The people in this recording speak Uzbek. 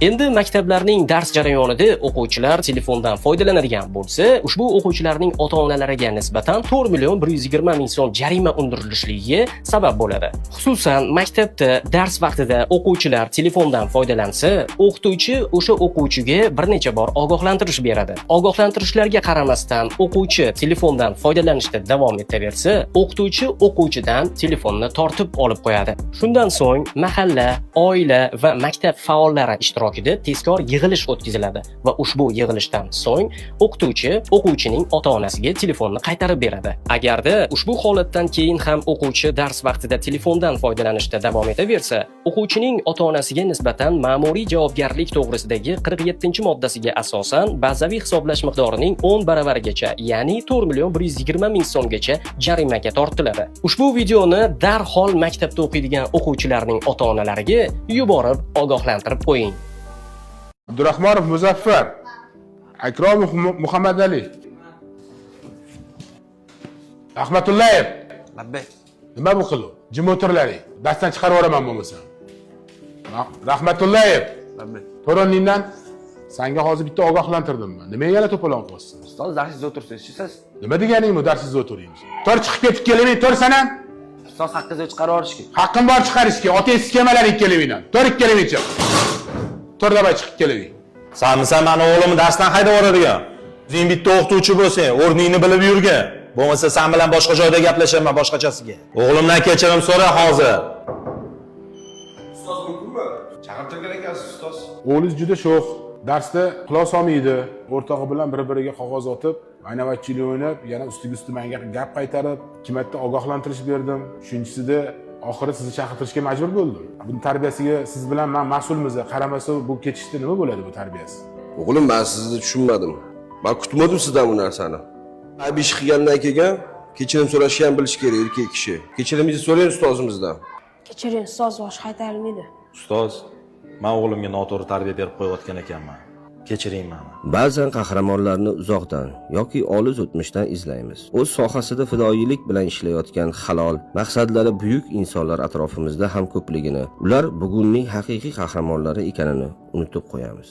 Endi maktablarning dars jarayonida o'quvchilar telefondan foydalanadigan bo'lsa, ushbu o'quvchilarning ota-onalariga nisbatan 4 million 120 ming so'm jarima undirilishligiga sabab bo'ladi. Xususan, maktabda dars vaqtida o'quvchilar telefondan foydalansa, o'qituvchi o'sha o'quvchiga bir necha bor ogohlantirish beradi. Ogohlantirishlarga qaramasdan o'quvchi telefondan foydalanishda davom etaversa, o'qituvchi o'quvchidan telefonni tortib olib qo'yadi. Shundan so'ng mahalla, oila va maktab faollari ishtirokida tezkor yig'ilish o'tkaziladi va ushbu yig'ilishdan so'ng o'qituvchi o'quvchining ota-onasiga telefonni qaytarib beradi. Agarda ushbu holatdan keyin ham o'quvchi dars vaqtida telefondan foydalanishda davom etaversa, o'quvchining ota-onasiga nisbatan ma'muriy javobgarlik to'g'risidagi 47-moddasiga asosan bazaviy hisoblash miqdorining 10 baravarigacha, ya'ni 4 million 120 ming so'mgacha jarimaga tortiladi. Ushbu videoni darhol maktabda o'qiydigan o'quvchilarning ota-onalariga yuborib ogohlantirib qo'ying. Abdurahmonov Muzaffar. Akromov Muhammadali. Rahmatullayev. Labbay. Nima bu qiluv? Jim o'tirlaring. Darsdan chiqarib yuboraman bo'lmasa. Rahmatullayev. Labbay. Tur o'rningdan. Sanga hozir bitta ogohlantirdim man. Nimaga yana to'polon qilyapsan? Ustoz, darsingizda o'tirsangiz, siz. Nima deganing bu, darsingizda o'tiring? Tur, chiqib ketib kelavering, tur san ham. Ustoz, haqqingizda chiqarib yuborishga. Haqqim bor chiqarishga. Otang kelmalar ikkalavingdan. Tur, ikkalaving chiq. Tur, давай, chiqib kelavering. Sanmisan mani o'g'limni darsdan haydab yuboradigan? O'zing bitta o'qituvchi bo'lsang, o'rningni bilib yurgin. Bo'lmasa san bilan boshqa joyda gaplashaman boshqachasiga. O'g'limdan kechirim so'ra hozir. Ustoz, mumkinmi? Chaqirtirgan ekansiz, ustoz. O'g'lingiz juda sho'x. Darsda quloq solmaydi. O'rtog'i bilan bir-biriga qog'oz otib, aynavatchilik o'ynab, yana ustiga usti menga gap qaytarib, ikki marta ogohlantirish berdim. Uchinchisida oxiri sizni chaqirtirishga majbur bo'ldim. Buni tarbiyasiga siz bilan man mas'ulmiz. Qaramasa, bu ketishda nima bo'ladi bu tarbiyasi? O'g'lim, men sizni tushunmadim. Men kutmadim sizdan bu narsani. Ayb ish qilgandan keyin kechirim so'rashni ham bilish kerak erkak kishi. Kechirimingizni so'rang ustozimizdan. Kechiring, ustoz, bosh qaytarilmaydi. Ustoz, men o'g'limga noto'g'ri tarbiya berib qo'yayotgan ekanman. Kechiring meni. Ba'zan qahramonlarni uzoqdan yoki olis o'tmishdan izlaymiz. O'z sohasida fidoyilik bilan ishlayotgan halol, maqsadlari buyuk insonlar atrofimizda ham ko'pligini, ular bugunning haqiqiy qahramonlari ekanini unutib qo'yamiz.